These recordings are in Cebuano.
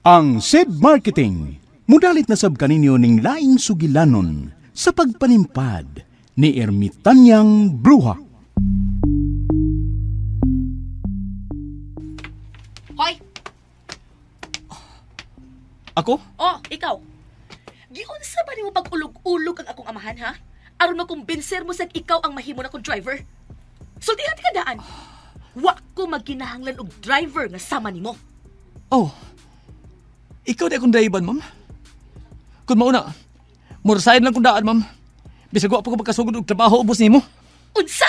Ang SED Marketing, mudalit na sab kaninyo ning laing sugilanon sa pagpanimpad ni Ermitanyang Bruha. Hoy! Ako? Oh, ikaw. Giunsa ba nimo pag-ulog-ulog ang akong amahan, ha? Aron makumbinser mo sa ikaw ang mahimo na kong driver. Sultihan ka daan. Wa ko magkinahanglan og driver nga sama nimo. Oh. Ikaw di akong driver, ma'am. Kung mauna, murasahin lang kong daan, ma'am. Bisag wa pa ko pagkasugod og trabaho ubos nimo. Unsa?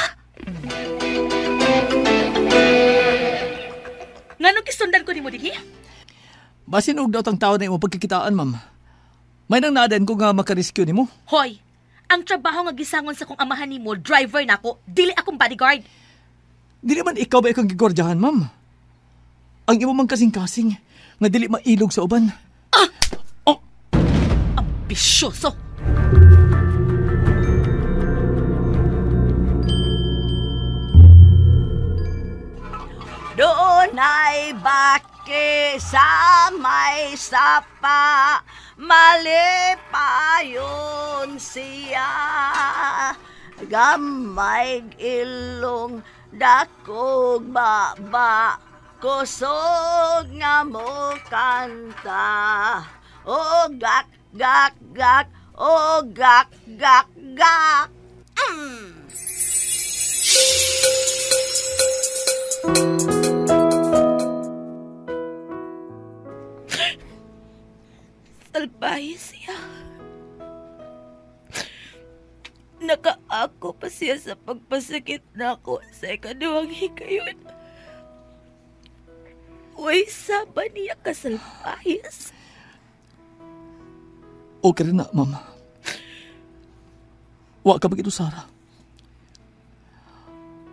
Nganong gisundan ko nimo dinhi? Basin og daot ang tao na imo pagkikitaan, ma'am. May nang naaden ko nga makarescue nimo. Hoy, ang trabaho nga gisangon sa kong amahan nimo, driver nako, dili akong bodyguard. Dili man ikaw ba ikong gigordyahan, ma'am? Ang imo mang kasing-kasing nga dili mailog sa uban. Ah! Oh! Ambisyoso! Doon ay baki sa may sapa, malipayon siya. Gamay ilong dakog baba, kusog nga mo kanta. O gak, gak, gak, o gak, gak, gak. Mm. Salbahe siya. Nakaako pa siya sa pagpasakit nako sa ikaduhang hikayon. Uy, saba niya kasalpahis. Okay rin na, ma'am. Wa ka bagito, Sarah.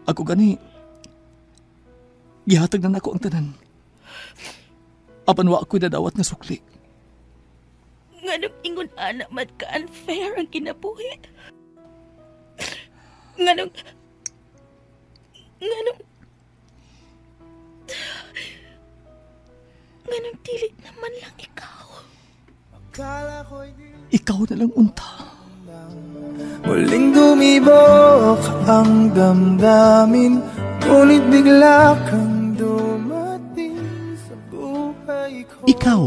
Ako gani, gihatag na nako ang tanan. Apan wa ako'y dadawat nga sukli. Nganong ingon anak man ka unfair ang kinabuhi. Nganong dili naman lang ikaw. Ikaw na lang unta. Muling dumibok ang damdamin, ngunit bigla kang dumating sa buhay ko. Ikaw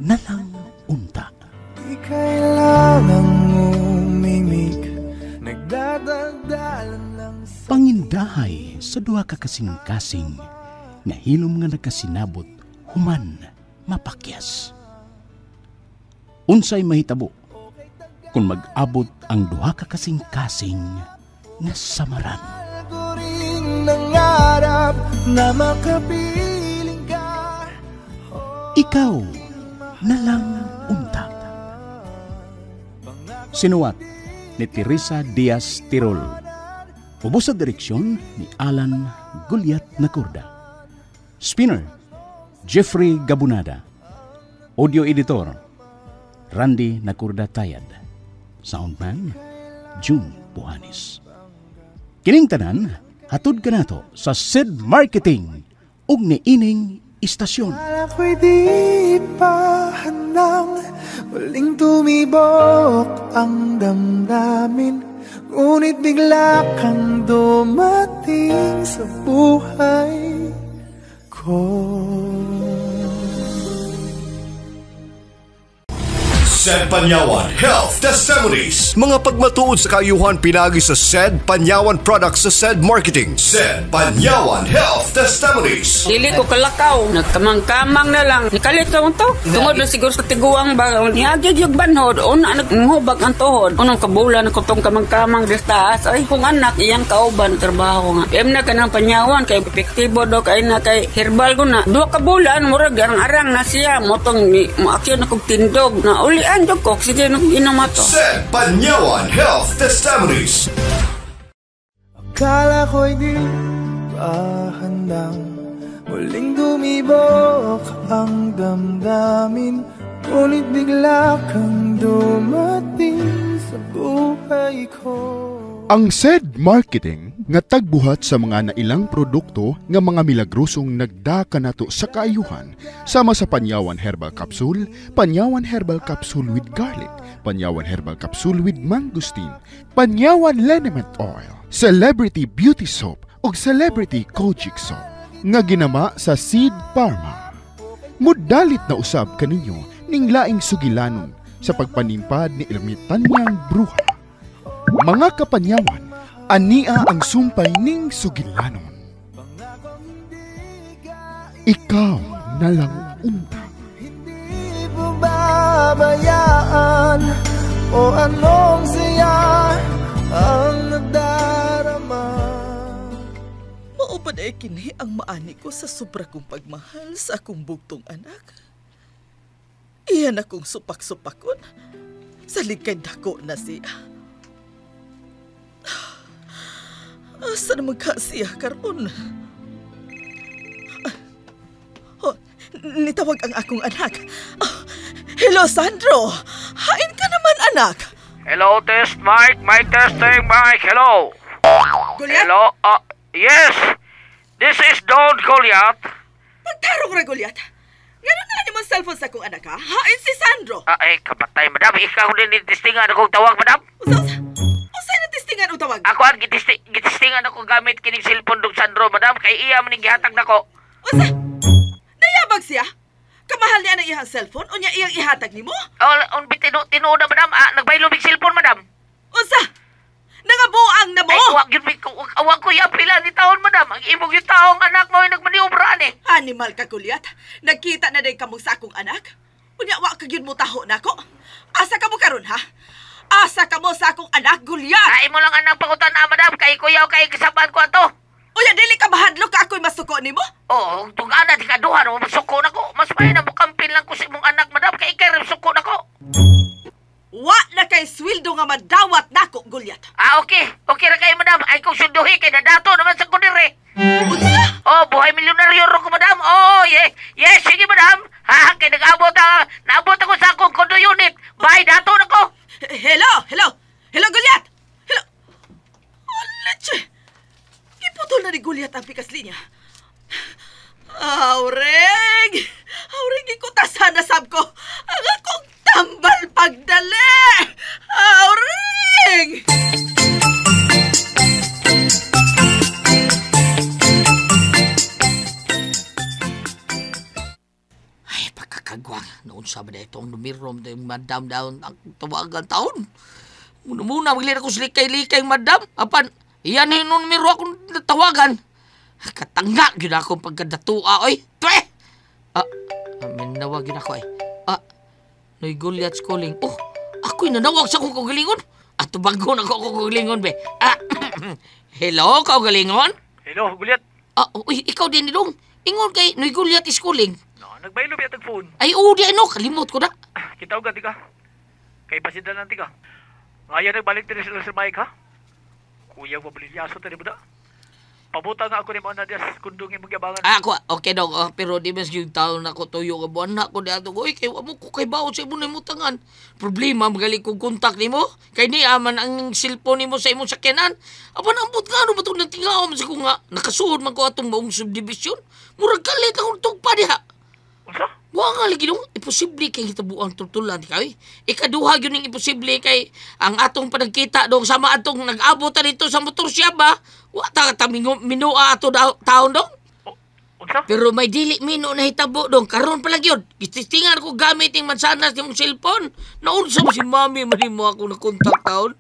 na lang unta. Di kailangang umimik, nagdadaldalan lang sa pangindahay sa duha ka kasing-kasing nga hilom nga nakasinabot human mapakyas. Unsay mahitabo kung mag-abot ang duha ka kasing-kasing nga samaran? Nangarap na makapiling ka. Ikaw na lang unta. Sinuwat ni Teresa Diaz Tirol. Ubos sa direksyon ni Alan Gulyat Nacorda. Spinner, Jeffrey Gabunada. Audio editor, Randy Nacorda Tayad. Soundman, June Buhanis. Kining tanan, hatod kanato sa SED Marketing ug niining istasyon. Ako'y di pa handang muling tumibok ang damdamin, ngunit bigla kang dumating sa buhay ko. SED Panyawan Health Testimonies. Mga pagmatuod sa kaayuhan pinagi sa SED Panyawan Products sa SED Marketing. SED Panyawan Health Testimonies. Dili ko kalakaw, nagkamang-kamang na lang. Nikalit ka to. Tungod na siguro sa tiguang ba, niagig yung banhod, una naghubag ang tuhod. Unang kabulan ko tong kamang-kamang des taas. Ay, kung anak, iyang kauban, trabaho nga. Em na ka ng Panyawan, kay epektibo do, kay na kay herbal ko na. Duha ka bulan, murag, arang-arang na siya. Motong, maakyo na kong tindog. Na uli anjo ko, sige nung inom ato. SED Panyawan Health Testimonies. Akala ko'y di pa handang muling dumibok ang damdamin, ngunit bigla kang dumating sa buhay ko. Ang SED Marketing Nga tagbuhat sa mga nailang produkto nga mga milagrosong nagdaka nato sa kaayuhan sama sa Panyawan Herbal Capsule, Panyawan Herbal Capsule with Garlic, Panyawan Herbal Capsule with Mangosteen, Panyawan Liniment Oil, Celebrity Beauty Soap ug Celebrity Kojic Soap nga ginama sa Seed Pharma. Mudalit na usab kaninyo ning laing sugilanon sa pagpanimpad ni Ermitanyang Bruha. Mga kapanyawan, ania ang sumpay ning sugilanon. Ikaw na lang unta. Hindi pababayaan o anong siya ang nadarama. Mao ba day kini ang maani ko sa sobra kong pagmahal sa akong bugtong anak? Iyan akong supak-supakon. Salig kay dako na siya. Asa naman ka siya karon? Oh, nitawag ang akong anak. Oh, hello, Sandro. Hain ka naman, anak. Hello, test, mic. Mic testing, mic. Hello. Goliath? Hello. Yes. This is Don Goliath. Pagtarong ra, Goliath. Ganun na naman cellphone sa akong anak, ha? Hain si Sandro. Ay, kapatay, madam. Ikaw din nitistingan akong tawag, madam. Usa na tistingan o tawag? Ako ang gitistingan ako gamit kining cellphone dong Sandro, madam. Kay iya man gihatag nako. Usa? Nayabag siya? Kamahal niya ang iyang cellphone o niya iyang ihatag nimo? Oh, on tinuod na, madam. Nagbaylo mig cellphone, madam. Usa? Nangabuang na mo? Ay, wag ko yapila ni taon, madam. Ang imong yung taong anak mo ay nagmaniobra ni. Animal ka, Goliath. Nagkita na day kamong sa akong anak. Unya, wa ka gyud mo taho nako. Asa ka mo karon, ha? Asa ka mo sa akong anak, Goliath? Ay mo lang anak pangutan na, madam. Kay kuyaw, kay kasabaan ko ato. Unya, dili ka mahadlok ka ako'y masuko nimo? Oo, tugana, di ka duha. No, masuko na ko. Mas may na mo kampin lang ko sa imong anak, madam. Kay ikay rin suko na ko. Wa na kay sweldo nga madawat nako, Goliath. Ah, okay. Okay ra kayo, madam. Ay kong sunduhi kay nadato naman sa kundire. Unsa? Oh, buhay milyonaryo ro ko, madam. Oh, yeah. Yes, sige, madam. Ha, kay nag-abot naabot ako sa akong condo unit. Bye, dato na ko. Hello, hello. Hello, Goliath. Hello. Oh, leche. Giputol na ni Goliath ang pikas linya. Aureng! Aureng, gikutasan na sab ko. Ang akong tambal pagdali! Aureng! Ay, pagkakagwang. Noon sabi na itong numirom na yung madam daon ang tawagan taon. Muna-muna, maglira ko silikay-likay, madam. Apan, iyan yung numero akong natawagan. Katanga, yun akong pagkadatua, oy. Twe! Minawag yun ako, ay. Noy Goliath's calling. Oh, ako'y nanawag sa akong kaugalingon. At tubago na ako akong kaugalingon, be. Hello, kaugalingon? Hello, Goliath. Uy, ikaw din, Nidong. Ingon kay Noy Goliath is calling. No, nagbaylo biya tag phone. Ay, oo, di ano. Kalimot ko na. Kita ugat, tika. Kay pasidlan lang, tika. Ngayon, nagbalik din sila sa mic, ha? Kuya, mabililyaso tayo ba da? Pabuta nga ako ni mga nadias kundong imong giabangan. Ako, okay dong. Pero di mas yung taon na ko tuyo ka buwan na ko di ato ko. Uy, kay mo ko kay baon sa imong namutangan. Problema, magaling kong kontak nimo. Kay ni aman ang cellphone nimo sa imong sakyanan. Apan ambot nga ano ba itong nagtingaw man sa ko nga. Nakasuod man ko atong maong subdivision. Murag kalit akong tugpa diha. Unsa? Wa nga lagi dong, imposible kay hitabuang tutulan di kayo. Ikaduha yun yung imposible kay ang atong panagkita dong sama atong nag-abot ta dito sa motor siya ba? Wa ta ta minua ato taon dong. Unsa? Pero may dili mino na hitabo dong karon pa lang yun. Gitistingan ko gamit yung mansanas yung cellphone. Naunsa mo si mami man mo ako na kontak taon.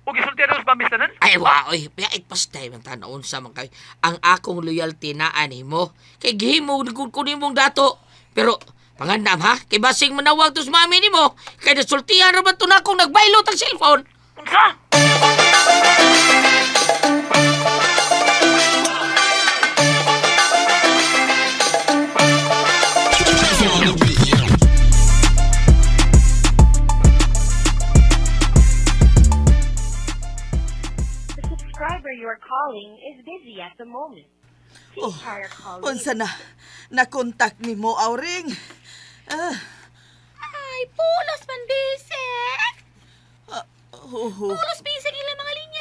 O gisulti rin sa mami tanan? Ay, wa, oy, piyait pastay man tan-on sa man kayo. Ang akong loyalty na ani mo. Kay gihimo ko nimong dato. Pero pangandam ha, kay basing manawag to sa mami nimo. Kay nasultihan ra ba to na akong nagbaylot ang cellphone? Unsa? You are calling is busy at the moment. Oh, unsa na? Nakontak nimo, Auring? Ay, pulos man bisik. Oh. Pulos bisik ilang mga linya.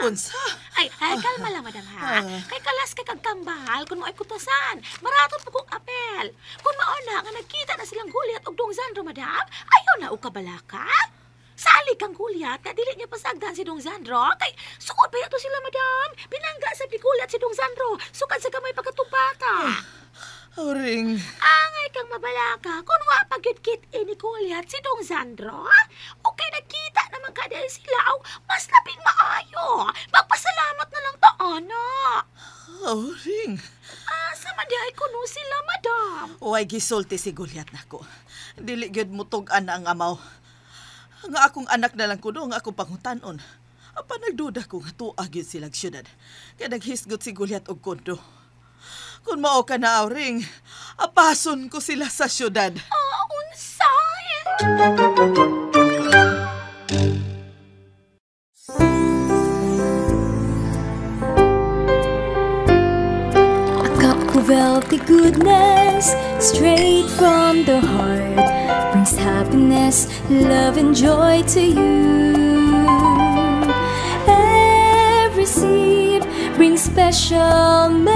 Unsa? Ay, ay, kalma lang, madam, ha? Kay kalas kay kagkambal, kung mao'y kutasan, maraton po kong apel. Kung mauna nga nagkita na silang Goliath og Dong Zandro, madam, ayaw na og kabalaka. Salig kang Goliath, na dili niya pasagdan si Dong Zandro. Kay suod pa yato sila, madam. Pinangga sa ni Goliath si Dong Zandro. Sukad sa gamay pagkatupata. Auring. Angay kang mabalaka kung wa pa gyud kit-in ni Goliath si Dong Zandro. Okay, nagkita naman ka dahil sila aw mas labing maayo. Magpasalamat na lang ta, ana. Auring. Asa man di ay kuno sila, madam? Way gisulti si Goliath nako. Dili gyud mutug-an ang amaw. Nga akong anak na lang kuno ang akong pangutanon. Apan nagduda ko nga tuag gyud silang syudad. Kay naghisgot si Goliath og kondo. Kung mao ka na, Auring, apason ko sila sa syudad. Oh, unsay? A cup of healthy goodness, straight from the heart, brings happiness, love, and joy to you. Every sip brings special memories.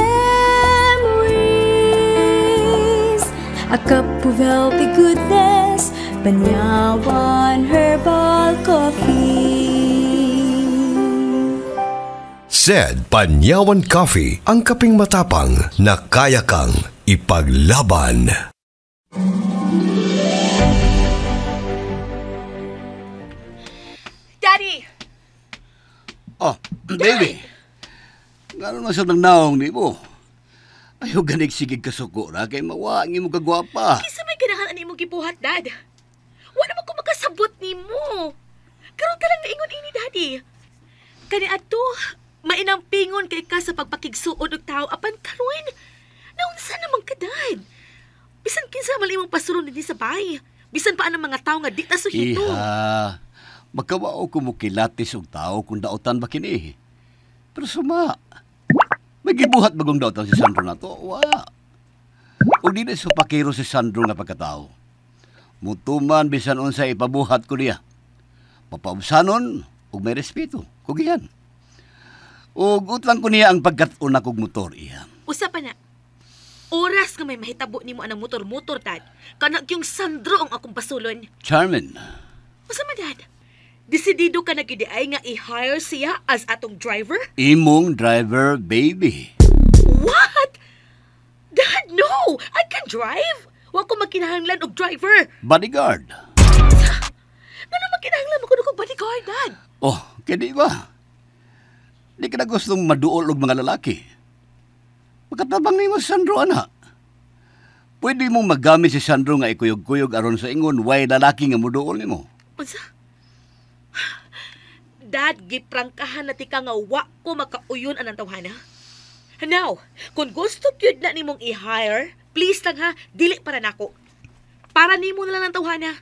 A cup of healthy goodness, Panyawan Herbal Coffee. Said Panyawan Coffee, ang kaping matapang na kaya kang ipaglaban. Daddy! Oh, baby. Ngano man sa nang naong ni mo? Ayaw ganig sige kasuko ra kay mawa ang imong kagwapa. Kinsa may ganahan ani imong gibuhat, Dad? Wala man ko makasabot nimo. Karon ka lang naingon ini, Daddy. Kani adto, mainampingon kay ka sa pagpakigsuod og tawo apan karon naunsa naman ka, Dad? Bisan kinsa man imong pasulon dinhi sa bahay. Bisan pa ang mga tawo nga di ta suhito. Iha, magkawao ko mo kilatis og tao kung daotan ba kini. Pero suma, may gibuhat bagong daotan si Sandro na to. Wa. O di na supakiro si Sandro nga pagkatao. Mutuman bisan unsa ipabuhat ko niya. Papaubsanon ug may respeto. Kugihan. Ug utlang ko niya ang pagkat-una kog motor iya. Usa pa na. Oras nga may mahitabo nimo anang motor-motor, Dad. Kanag yung Sandro ang akong pasulon. Charmin. Usa man, Dad? Desidido ka na gyud ay nga i-hire siya as atong driver? Imong driver, baby. What? Dad, no! I can drive! Wa ko magkinahanglan og driver. Bodyguard. Ngano magkinahanglan mo kuno og bodyguard, Dad? Oh, kaya di ba? Di ka na gustong maduol og mga lalaki. Makatabang nimo si Sandro, ana. Pwede mong magamit si Sandro nga ikuyog-kuyog aron sa ingon way lalaki nga muduol nimo. Unsa? Dad, giprangkahan na tika nga wa ko makauyon anang tawhana. Now, kung gusto gyud na nimong i-hire, please lang ha, dili para nako. Para nimo na lang ang tawhana.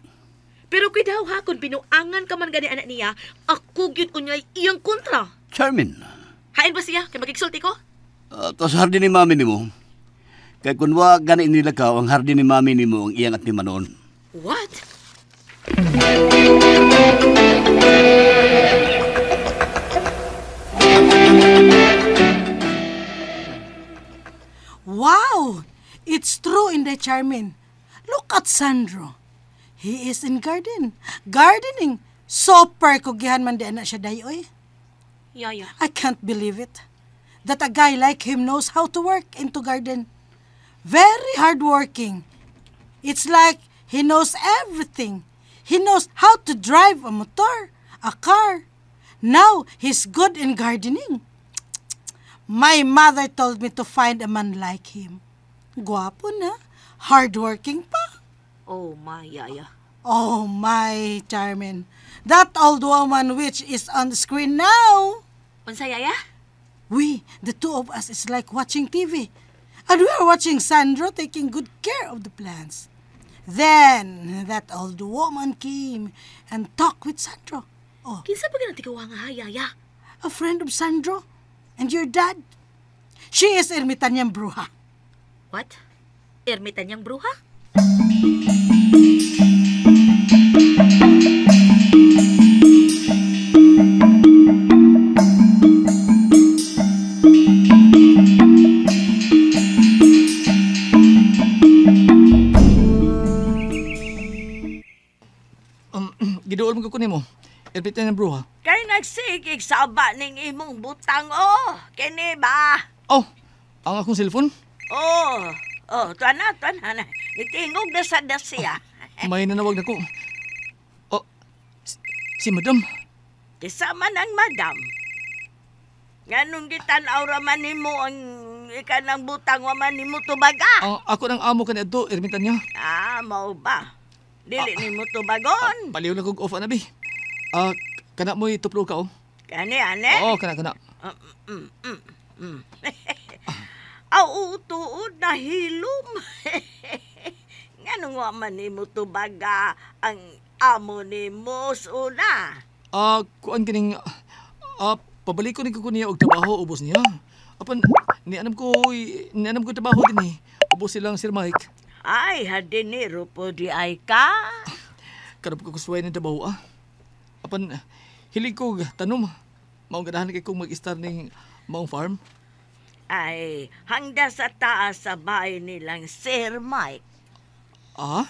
Pero kuy daw ha, kung binuangan ka man gani anak niya, ako gyud unyay iyang kontra. Charmin. Hain ba siya? Kay magigsulti ko? To sa hardin ni mami nimo. Kay kun wa gani nilakaw ang hardin ni mami nimo ang iyang at ni Manon. What? Wow! It's true, Inday Charmin. Look at Sandro. He is in garden. Gardening. Super kugihan man di na siya dayoy. Yaya. I can't believe it. That a guy like him knows how to work into garden. Very hardworking. It's like he knows everything. He knows how to drive a motor, a car. Now he's good in gardening. My mother told me to find a man like him. Guwapo na, hardworking pa. Oh my, Yaya. Oh my, Charmin. That old woman which is on the screen now. Unsa, Yaya? We, the two of us, is like watching TV. And we are watching Sandro taking good care of the plants. Then, that old woman came and talked with Sandro. Oh. Kinsa pa ganang tigawa nga, Yaya? A friend of Sandro and your dad. She is Ermitanyang Bruha. What? Ermitanyang Bruha? Giduol mo ko nimo. Ermitan ng bruha. Kay nagsigig saba ning imong butang, oh. Kini ba? Oh, ang akong cellphone? Oh, oh, tuan na. Nitingog na sa dasya. Oh, may nanawag na ko. Oh, si madam. Kisa man ang madam. Nganong gitan-aw ra man nimo ang ikanang butang wa man nimo tubaga? Ako nang amo kaniadto, ermitan niya. Ah, mao ba? Dili nimo tubagon. Paliw na kog off ana bi. Kana mo'y tuplo ka, oh. Kani, ane? Oo, kana. Aw, tuod na hilom. Nganong wa man nimo tubaga ang amo nimo una? Kuan kining pabalik ko ni ko niya og trabaho ubos niya. Apan nianam ko trabaho dinhi. Ubos silang Sir Mike. Ay, hardinero po di ay ka. Karap ko kusuway ng trabaho ah. Apan hilig ko tanom. Maong ganahan kay kong mag-start ning maong farm. Ay, hangda sa taas sa bahay nilang Sir Mike. Ah?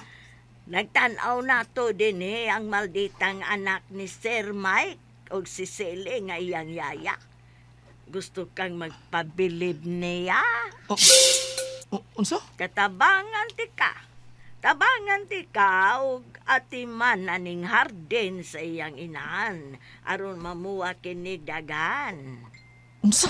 Nagtanaw na to din ang malditang anak ni Sir Mike og si Sele nga iyang yaya. Gusto kang magpabilib niya? Oh, unsa? Katabangan ti ka. Tabangan ti ka og atiman aning hardin sa iyang inahan aron mamuha kini dagan. Unsa?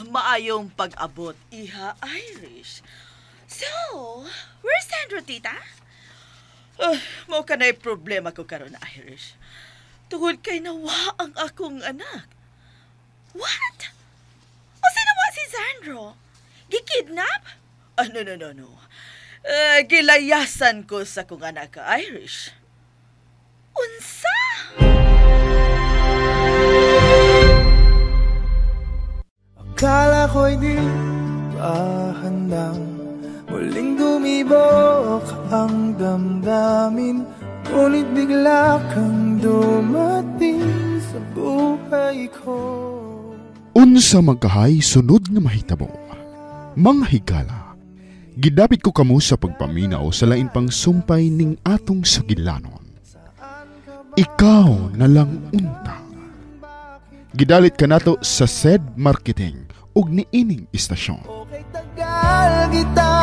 Maayong pag-abot, iha Irish. So, where's Sandro, tita? Mao ka na'y problema ko karon, Irish. Tungod kay nawa ang akong anak. What? O sino wa si Sandro? Gikidnap? No. Gilayasan ko sa akong anak, Irish. Unsa? Akala ko'y di pa handang muling dumibok ang damdamin, ngunit bigla kang dumating sa buhay ko. Unsa magkahay sunod nga mahitabo, mga higala, gidapit ko kamo sa pagpaminaw sa lain pang sumpay ning atong sugilanon. Ikaw na lang unta. Gidalit kanato sa SED Marketing ug niining istasyon. Okay, tagal kita.